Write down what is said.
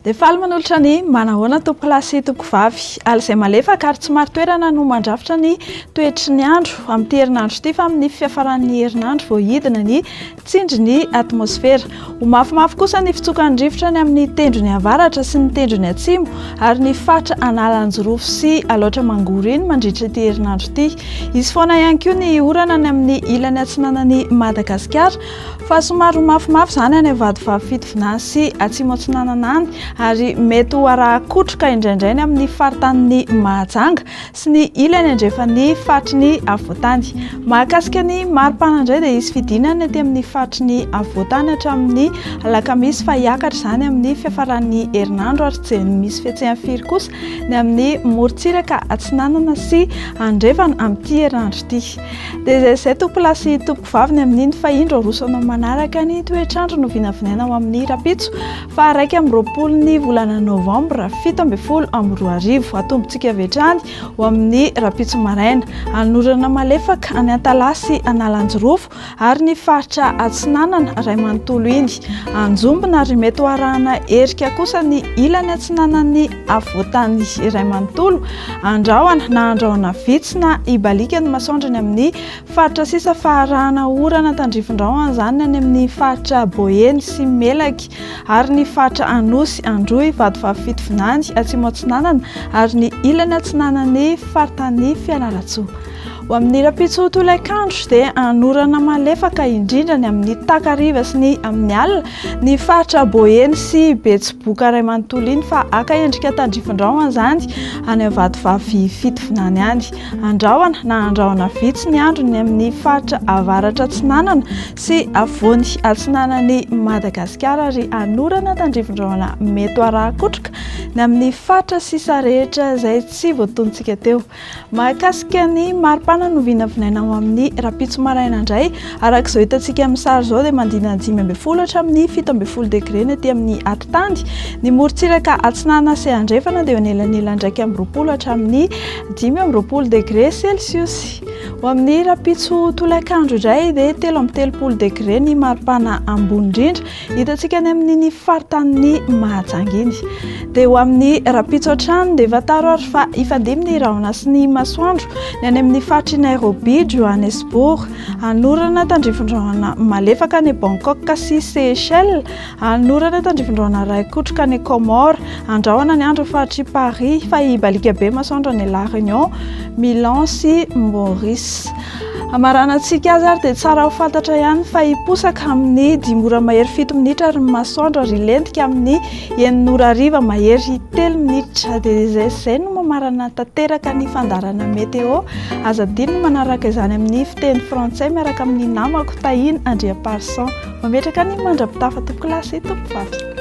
Dia faly manolotra ny manahoana tompokolahy sy tompokovavy. Ala izay malefaka ary tsy marin-toerana no mandrafitra ny toetry ny andro amin'ity herinandro ity fa amin'ny fiafaran'ny herinandro vao hidina ny tsindrin'ny atmosfera. Ho mafimafy kosa ny fitsokan'ny rivotra any amin'ny tendrony avaratra sy ny tendrony atsimo ary ny faritra Analanjirofo sy Alaotra Mangoro iny mandritra ity herinandro ity. Hisy foana ihany koa ny orana any amin'ny ilany atsinanan'i Madagasikara Fa somary ho mafimafy izany any Vatovavy Fitovinany sy Atsimo Atsinanana any ary mety ho arahan-kotroka indraindray ny amin'ny faritanin'i Mahajanga sy ny ilany andrefan'ny faritry ny afovoantany. Mahakasika ny maripana indray dia hisy fidinana ety amin'ny faritry ny afovoantany hatramin'ny alakamisy fa hiakatra izany amin'ny fiafaran'ny herinandro ary tsy misy fihetsehany firy kosa ny amin'ny morontsiraka atsinanana sy andrefana amin'ity herinandro ity. Dia izay izay tompolahy sy tompokovavy ny amin'iny fa indro aroso anao manaraka ny toetr'andro no vinavinaina ho amin'ny rahampitso faha 21 ny volana novambra 2017. Atombontsika avy hatrany ho amin'ny rahampitso maraina. Hanorana malefaka any Antalaha sy Analanjirofo ary ny faritra atsinanana iray manontolo iny. Anjombona ary mety ho arahana erika kosa ny ilany atsinanan'ny afovoantany iray manontolo. Andrahona na andrahona vitsy na hibaliaka ny masoandro any amin'ny faritra sisa fa arahana orana tandrifin-drahona izany ny any amin'ny faritra Boeny sy Melaky ary ny faritra Anosy, Androy, Vatovavy Fitovinany, Atsimo Atsinanana ary ny ilany atsinanan'ny faritany Fianarantsoa. Ho amin'ny rahampitso tolakandro dia hanorana malefaka indrindra ny amin'ny takariva sy ny amin'ny alina ny faritra Boeny sy Betsiboka iray manontolo iny fa haka endrika tandrifin-drahona izany any Vatovavy Fitovinany any. Andrahona na andrahona vitsy ny andro ny amin'ny faritra avaratra atsinanana sy afovoany atsinanan'i Madagasikara ary hanorana tandrifin-drahona mety ho arahan-kotroka ny amin'ny faritra sisa rehetra izay tsy voatonontsika teo. Mahakasika ny maripana no vinavinaina ho amin'ny rahampitso maraina indray. Araka izao hitantsika amin'ny sary izao dia manodidina ny 15 hatramin'ny 17 degre ny aty amin'ny atitany. Ny morontsiraka atsinanana sy andrefana dia eo anelanelan'ny 21 hatramin'ny 25 degre celsius. Ho amin'ny rahampitso tolakandro indray dia 33 degre ny maripana ambony indrindra. Hitantsika any amin'iny faritanin'i Mahajanga iny. Dia ho amin'ny rahampitso hatrany dia fantaro ary fa hifandimby ny rahona sy ny masoandro ny any amin'ny faritr'i Nairobi, Johannesburg, hanorana tandrifin-drahona malefaka any Bangkok sy Seychelles, hanorana tandrifin-drahona iray kotroka any Comores, handrahona ny andro ny faritr'i Paris fa hibaliaka be masoandro any La Réunion, Milan sy Maurice. Hamaranantsika azy ary dia tsara ho fantatra ihany fa hiposaka amin'ny dimy ora mahery fito minitra ary ny masoandro ary hilentika amin'ny enina ora hariva mahery telo minitra. Dia izay sy izay no mamarana tanteraka ny fandaharana météo. Aza adino ny manaraka izany amin'ny fiteny frantsay miaraka amin'ny namako Tahiana Andriamparison. Mametraka ny mandra-pitafa tompokolahy sy tompovavy.